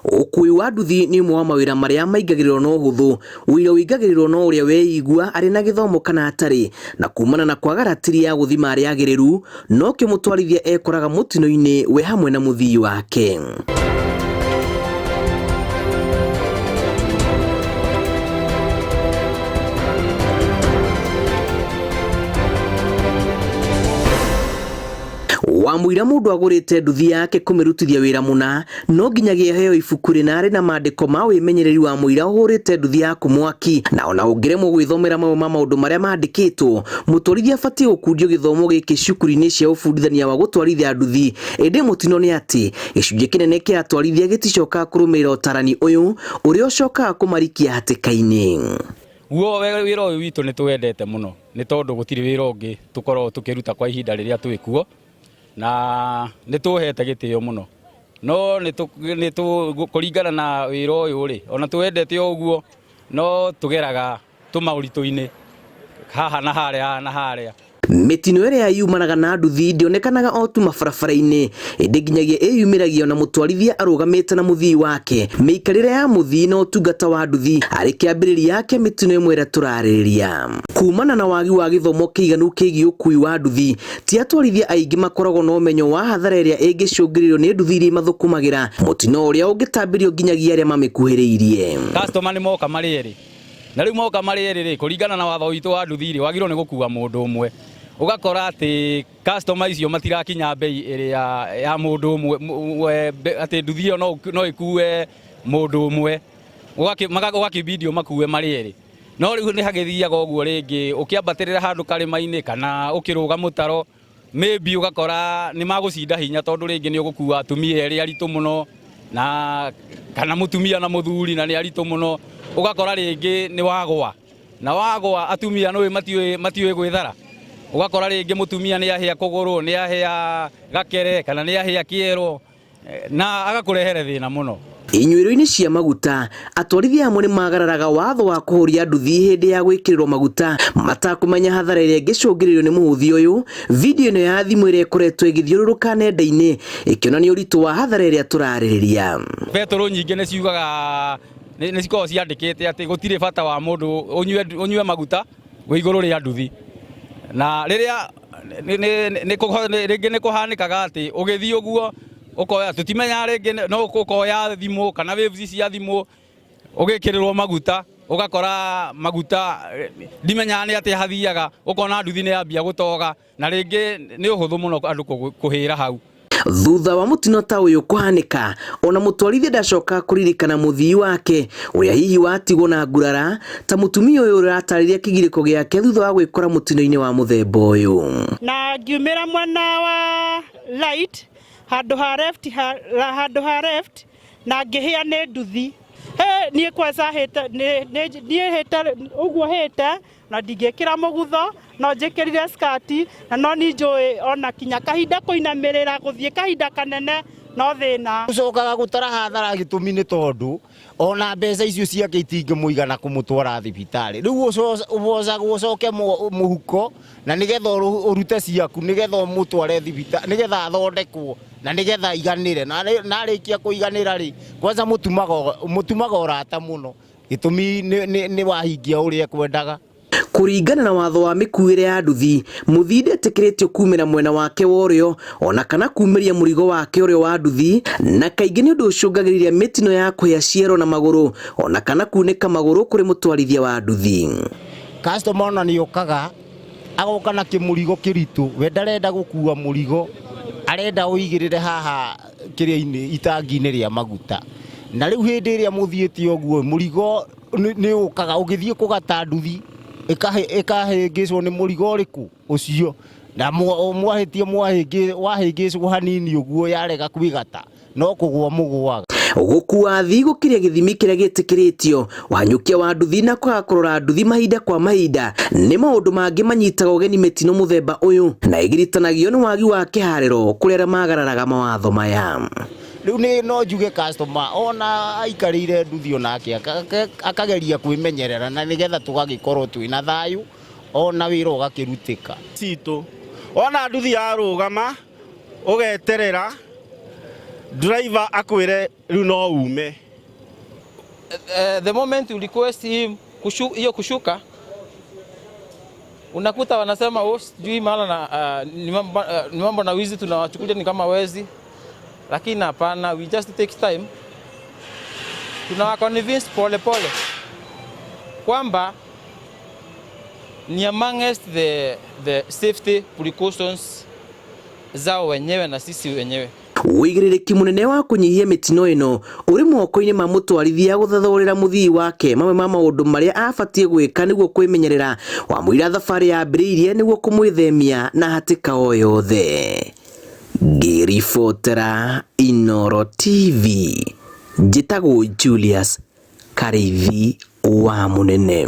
Ũkuui wa nduthi nĩ ũmwe wa mawĩra marĩa maingagĩrĩrwo na ũhũthũ, ũira ũingagĩrĩrwo no ũrĩa weigua arĩ na gĩthomo kana atarĩ, na kumana na kwaga ratiri ya gũthima arĩa agĩrĩru, nokĩo mũtwarithia ekoraga mũtino-inĩ we hamwe na mũthii wake. Wamũira mũndũ agũrĩte nduthi yake kũmĩrutithia wĩra mũna, no nginyagia aheo ibuku rĩna rĩna mandĩko ma wĩmenyereri wa mũira ũhũrĩte nduthi yaku mwaki, na ona ũngĩremwo gwĩthomera mamwe ma maũndũ marĩa mandĩkĩtwo, mũtwarithia abatiĩ gũkundio gĩthomo gĩkĩ cukuru-inĩ cia ũbundithania wa gũtwarithia nduthi. Ĩndĩ mũtino nĩ atĩ, gĩcunjĩ kĩnene kĩa atwarithia gĩticokaga kũrũmĩrĩra ũtarani ũyũ, ũrĩa ũcokaga kũmarikia hatĩka-inĩ. Guo wĩra ũyũ witũ nĩ tũwendete mũno nĩ tondũ gũtirĩ wĩra ũngĩ tũkoragwo tũkĩruta kwa ihinda rĩrĩa twĩ kuo na nĩ tũhete gĩtĩo mũno no nĩ kũringana na wĩra ũyũ rĩ ona tũwendete o ũguo no tũgeraga tũmaũritũ-inĩ haha na harĩa haha na harĩa. Mĩtino ĩrĩa yumanaga na nduthi ndĩonekanaga o tu mabarabara-inĩ, ĩndĩ nginyagia ĩyumĩragia ona mũtwarithia arũgamĩte na mũthii wake. Mĩikarĩre ya mũthii na ũtungata wa nduthi arĩ kĩambĩrĩria kĩa mĩtino ĩmwe ĩrĩa tũrarĩrĩria. Kumana na wagi wa gĩthomo kĩiganu kĩgiĩ ũkui wa nduthi, ti atwarithia aingĩ makoragwo na ũmenyo wa hathara ĩrĩa ĩngĩcũngĩrĩrio nĩ nduthi iria imathũkũmagĩra, mũtino ũrĩa ũngĩtambĩrio nginyagia arĩa mamĩkuhĩrĩirie. Customer nĩ moka marĩ erĩ na rĩu moka marĩ erĩ rĩ kũringana na watho witũ wa nduthi rĩ wagĩrĩirwo nĩ gũkua mũndũ ũmwe ũgakora atĩ customer icio matirakinya mbei ĩrĩa ya mũndũ ũmwe atĩ nduthi ĩyo no ĩkue mũndũ ũmwe ũgakĩbidi ũmakue marĩ erĩ no rĩu nĩ hagĩthiaga ũguo rĩngĩ ũkĩambatĩrĩra handũ karĩma-inĩ kana ũkĩrũga mũtaro maybe ũgakora nĩ magũcinda hinya tondũ rĩngĩ nĩ ũgũkua atumia erĩ aritũ mũno na kana mũtumia na mũthuri na nĩ aritũ mũno ũgakora rĩngĩ nĩ wagwa na wagwa atumia nĩ matiũĩ matiũĩ gwĩthara ũgakora rĩngĩ mũtumia nĩ ahĩa kũgũrũ nĩ ahĩa gakere kana nĩ ahĩa kĩero na agakũrehere thĩna mũno. Inyuĩro-inĩ cia maguta, atwarithia amwe nĩ magararaga watho wa kũhũria nduthi hĩndĩ ya gwĩkĩrĩrwo maguta matakũmenya hathara ĩrĩa ĩngĩcũngĩrĩrio nĩ mũhũthi ũyũ. Video ĩno ya thimũ ĩrĩa ĩkoretwo ĩgĩthiũrũrũka nenda-inĩ ĩkĩonania ũritũ wa hathara ĩrĩa tũrarĩrĩria. Betũrũ nyingĩ nĩ ciugaga nĩ cikoragwo ciandĩkĩte atĩ gũtirĩ bata wa mũndũ ũnyue maguta wĩ igũrũ rĩa nduthi na rĩrĩa rĩngĩ nĩ kũhanĩkaga atĩ ũgĩthiĩ ũguo ũkoya tũtimenyaga rĩngĩ no ũkoya thimũ kana waves cia thimũ ũgĩkĩrĩrwo maguta ũgakora maguta ndimenyaga nĩ atĩa hathiaga ũkona nduthi nĩ yambia gũtoga na rĩngĩ nĩ ũhũthũ mũno andũ kũhĩra hau. Thutha wa mũtino ta ũyũ kũhanĩka, ona mũtwarithia ndacokaga kũririkana mũthii wake ũrĩa hihi watigwo na ngurara ta mũtumia ũyũ ũratarĩria kĩgirĩko gĩake thutha wa gwĩkora mũtino-inĩ wa mũthemba ũyũ. Na ngiumĩra mwena wa right handũ ha left handũ ha left na ngĩhĩa nĩ nduthi. Hĩ niĩ kwanza hĩte niĩ hĩte ũguo hĩte na ndingĩkĩra mũgutho no njĩkĩrire skati na no ni njũĩ ona kinya kahinda kũinamĩrĩra gũthiĩ kahinda kanene no thĩna. Ũcokaga gũtara hathara gĩtũmi nĩ tondũ ona mbeca icio ciake itingĩmũigana kũmũtwara thibitarĩ. Rĩu ũbocagwo ũcoke mũhuko na nĩgetha ũrute ciaku nĩgetha ũmũtware thibitarĩ nĩgetha athondekwo na nĩgetha aiganĩre. Na arĩkia kũiganĩra rĩ, kwanza mũtumaga ũrata mũno gĩtũmi nĩ wahingia ũrĩa ekwendaga. Kũringana na watho wa mĩkuĩre ya nduthi, mũthii ndetĩkĩrĩtio kumĩra mwena wake wa ũrĩo ona kana kumĩria mũrigo wake ũrĩo wa nduthi, na kaingĩ nĩ ũndũ ũcũngagĩrĩria mĩtino ya kũhĩa ciero na magũrũ ona kana kunĩka magũrũ kũrĩ mũtwarithia wa nduthi. Customer ona nĩ okaga agoka na kĩmũrigo kĩritũ, we ndarenda gũkua mũrigo, arenda ũigĩrĩre haha kĩrĩa-inĩ itangi-inĩ rĩa maguta. Na rĩu hĩndĩ ĩrĩa mũthiĩte ũguo mũrigo nĩ ũkaga ũgĩthiĩ kũgata nduthi ĩkahĩngĩcwo nĩ mũrigo ũrĩkũ ũcio na mwahĩtia wahĩngĩcwo hanini ũguo yarega kwĩgata no kũgwa mũgũaga. Gũkua athii gũkĩria gĩthimi kĩrĩa gĩtĩkĩrĩtio, ũhanyũkia wa nduthi na kwaga kũrora nduthi mahinda kwa mahinda nĩ maũndũ mangĩ manyitaga ũgeni mĩtino mũthemba ũyũ na ĩgiritanagio nĩ wagi wa kĩharĩro kũrĩ arĩa magararaga mawatho maya. Rĩu nĩ no njuge customer ona aikarĩire nduthi onake akageria kwĩmenyerera na nĩgetha tũgagĩkorwo twĩna thayũ ona wĩra ũgakĩrutĩka. Citũ. Wona nduthi yarũgama ũgeterera. Driver akwĩre rĩu no ume. The moment you request him hiyo kushuka, unakuta wanasema, "Oh, sijui maana na ni mambo na wizi, tunawachukulia ni kama wezi," lakini hapana, we just take time, tunawa convince pole pole kwamba ni amongst the safety precautions zao wenyewe na sisi wenyewe. Ũigĩrĩrĩki mũnene wa kũnyihia mĩtino ĩno ũrĩ moko-inĩ ma mũtwarithia gũthathaũrĩra mũthii wake mamwe ma maũndũ marĩa abatiĩ gwĩka nĩguo kwĩmenyerera wamũira thabarĩ yambĩrĩirie nĩguo kũmwĩthemia na hatĩka o yothe. Ngĩribotera Inooro TV, njĩtagwo Julius Karĩithi wa Mũnene.